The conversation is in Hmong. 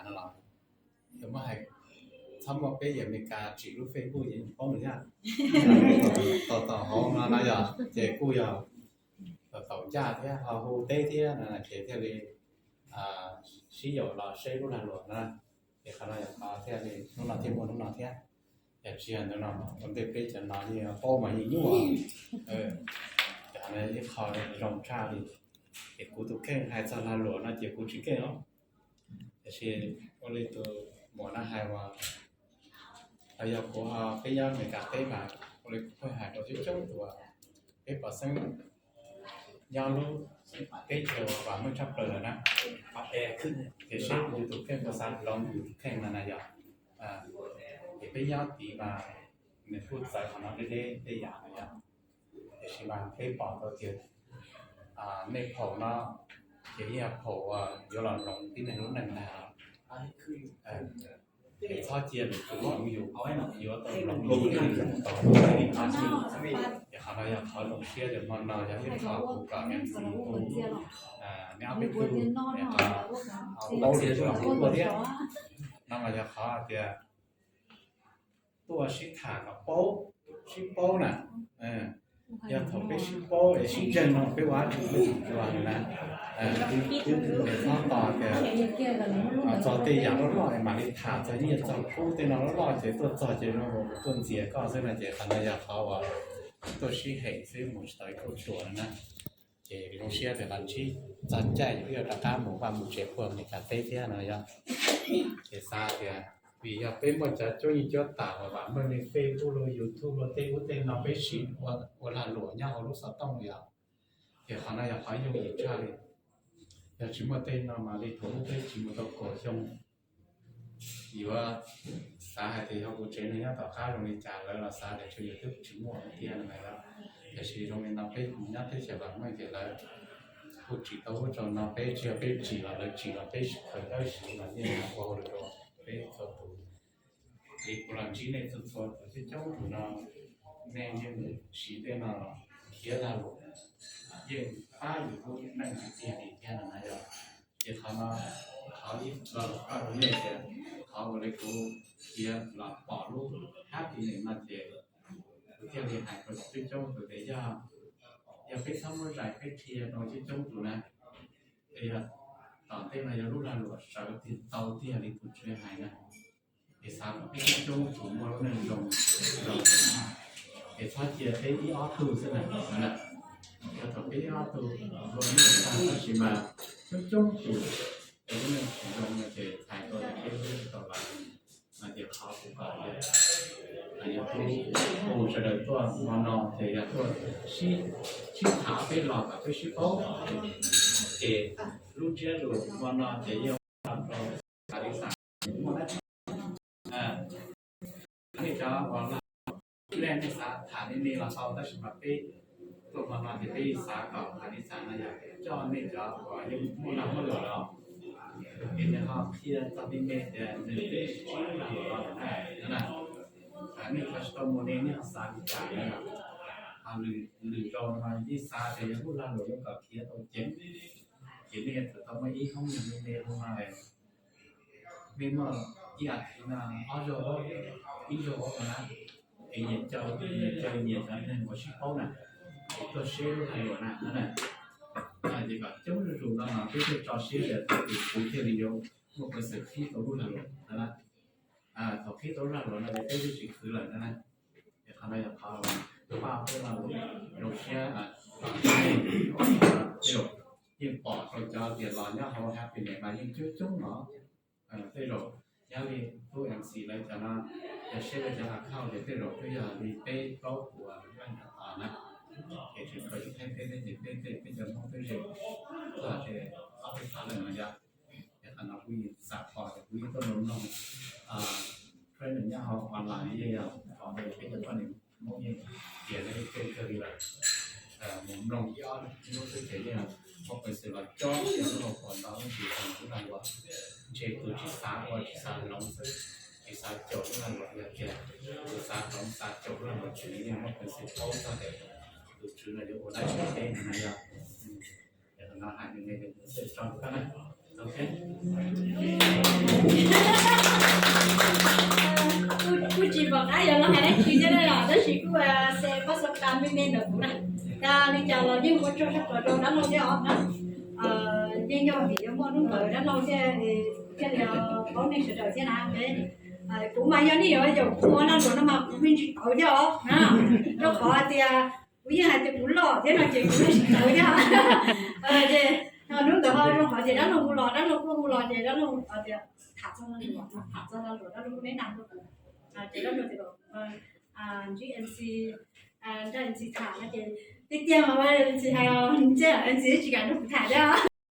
no los yog muab hais txhob muaj peb yawg Amelikas tsim lub Facebook es paub lawm thiab. Tom tom hauv no no yog ces kuj yog tau ncaj thiab ho hu teb thiab no ces thiaj li sib yaum los saib lub lag luam na. Ces qhov no yog qhov thiaj li hnub no thiaj muaj hnub no thiab. Yog tsis yog ntawd no ua ntej peb cov no yeej paub mas yeej nyuaj. Cov no ib qho zoo tshaj li. Ces kuv tus kheej hais txog lag luam no ces kuv tsis keej os. Tiam sis ua li tus muam no hais uas yog kuv ho peb nyob Amelikas teb mas ua li kuv pheej hais rau coob coob tus uas peb pov xeeb nyob lub teb chaws uas vam meej tshaj plaws lawm na. Ces seb yus tus kheej puas xav hloov yus tus kheej no na yog. Ces peb nyob tid mas nws kuj txawv qhov no deb deb tej yam no yog. Tiam sis mas peb pom tau tias nej phaum no ces yeej yog phaum uas yuav los hloov tib neeg lub neej ntag. Es txhob cia lwm tus hloov yus, yuav tau hloov yus tau. Ces qhov no yog qhov zoo siab tias hmo no yog ib qho kuv kom MC hu nej ob peb tug, es qhov no kuv paub tias zoo kuv tuaj thiab. No mas yog qhov tias tuaj sib tham kom paub, sib paub na. Yog thaum peb sib paub es sib ntseeg no peb ua dab tsi peb tseem ua na. Es txhob tos tias txog tej yam loj loj es mam li tham txog nyiaj txog kub tej no loj loj ces tuaj txog ces zoo tuaj ntxias koj xwb no ces qhov no yog qhov uas tuaj sib hem xwb mus tsis tau ib kauj ruam no na. Ces zoo siab tias los ntsib txog caij yuav rov qab mus vaj mus tsev puag Amelikas teb thiab no yog. Ces xav tias vim yog peb muaj cov cuab yeej cuab tam uas vam meej li Facebook los YouTube los tej ub tej no peb siv ua lag luam nyob hauv lub xov tooj yom. Ces qhov no yog qhov yooj yim tshaj li. Yog tsis muaj tej no mas li thaum ub peb tsis mus tau kaum xyoo yuav xav hais tias yog kuv tsev neeg nyob tom qab zoo li cas lawv los xav tias tsuas yog twb tsis muaj thiab no na. Tiam sis zoo li no peb mus nyob teb chaws vam meej ces lawv kuj tsim tau ub rau no peb tsis yog peb tsim los lawv tsim los peb khaws dawb siv los yeej ua hauj lwm rau peb txhua tus. Ces kuv los ntsib nej txhua txhua tus coob coob tus no, nej yeej siv tej no los khiav lag luam, yeej pab yus lub neej tiag tiag li thiab no na yog. Ces qhov no, qhov ib lo lus koj rau nej tias, qhov uas li kuv khiav los pom lub hab ti nim no ces kuv thiaj li hais rau coob coob tus tias yog, yog peb txhob muab zais peb qhia rau coob coob tus na, es yog tom ntej no yog lub lag luam sawv tiag tau tiag li tus Tswv hais na. Es xav kom peb coob coob tus muaj lub neej zoo zoo, es txhob cia peb ib ob tug xwb na. Yog thaum peb ib ob tug luag nyiaj tag tab sis mas coob coob tus lub neej tsis zoo no ces hais tau tias peb hlub tsis tau lawv. No ces qhov kuv kom tias yog kuv hu sawv daws tuaj hmo no ces yog tuaj sib tham peb los kom peb sib paub. Ces lub ntsiab lus hmo no ces yeej rau Tha Li Xas muaj dab tsi, nej cov uas laj nej xav tham li nej los tau tab sis mas peb tuaj hmo no ces peb xav kom Tha Li Xas no yog coj nej cov uas yeej muaj lag muaj luam los, es nws ho qhia txog li nej tias nws peb sib lag luam los na. Nej ho tsis tau mus ne nej ho xav li cas na. Ho lwm zaus no yeej xav tias yog lub lag luam yuav kom khiav tau ceev, ces nej yuav tsum tau muaj ib hoob neeg li nej hmo no. Nej muaj ib as thiv no ob zaug, ib zaug na, es nyias caw, nyias caw nyias cov neeg uas sib paub na, es tuaj saib lub lag luam na na. Ces kom coob zuj zus no no peb thiaj tso siab tias thaum twg kuv thiaj li yuav muaj peev xwm qhib tau lub lag luam na. Thaum qhib tau lub lag luam no ces peb twb tsis khwv lawm na. Es qhov no yog qhov pab peb lag luam zoo siab, tej zaum yeej pom rau cov tias los nyob hauv Happiness mas yeej coob coob no. Tej zaum nyob li tub MC lawv cov no, yog seb lawv cov account ces tej zaum twb yog li peb plaub puas leej tom na. Ces tseem kawg ib thaj teb thiab ces peb tej peb cov Hmoob twb ze txog ces ob peb phav leej no yog. Ces qhov no kuv yeej xav pom ces kuv yeej tuaj mloog, peb nyob hauv online yeej yog qhov peb cov poj niam Hmoob yeej tias lawv yeej keej kawg li lawm. Mus mloog ib ob hnub xwb ces yeej muaj peev xwm los cob lub hauv paus ntau lub ntsis tau lub lag luam. Ntshe tus tsis xav ua tsis xav hloov xwb, tsis xav caum lub lag luam yog tias tus xav hloov xav caum lub lag luam ces yeej muaj peev xwm paub txog tias tus tswv no yuav ua dab tsi peb no yog. Ces qhov no hais li ne ces kuv xav tso rau koj na. Ok. Los hais dab tsi thiab na, tab sis kuj se pab xav tas me me ntawm kuv na. Li cas los yeej ua tsaug tshaj plaws rau dab laug thiab os na. Yeej yog vim yuav muaj hnub ntawd dab laug thiaj, thiaj li paub nej sawv daws thiab na. Kuv mas yog nej yuav yaum kuv ua lag luam no mas kuv me ntsis tawv thiab os na, rau qhov hais tias kuv yeej hais tias kuv loj thiab no ces kuv me ntsis tawv thiab. Ces hnub ntawd ho zoo qhov ces dab laug hu los, dab laug kuj hu los ces dab laug tias tham txog lag luam, tham txog lag luam dab laug kuj neb nag rau kuv. Ces dab laug tias ntsib MC, nrog MC tham no ces tiag tiag mas MC hais, ntsej MC tsis kam nrog kuv tham thiab.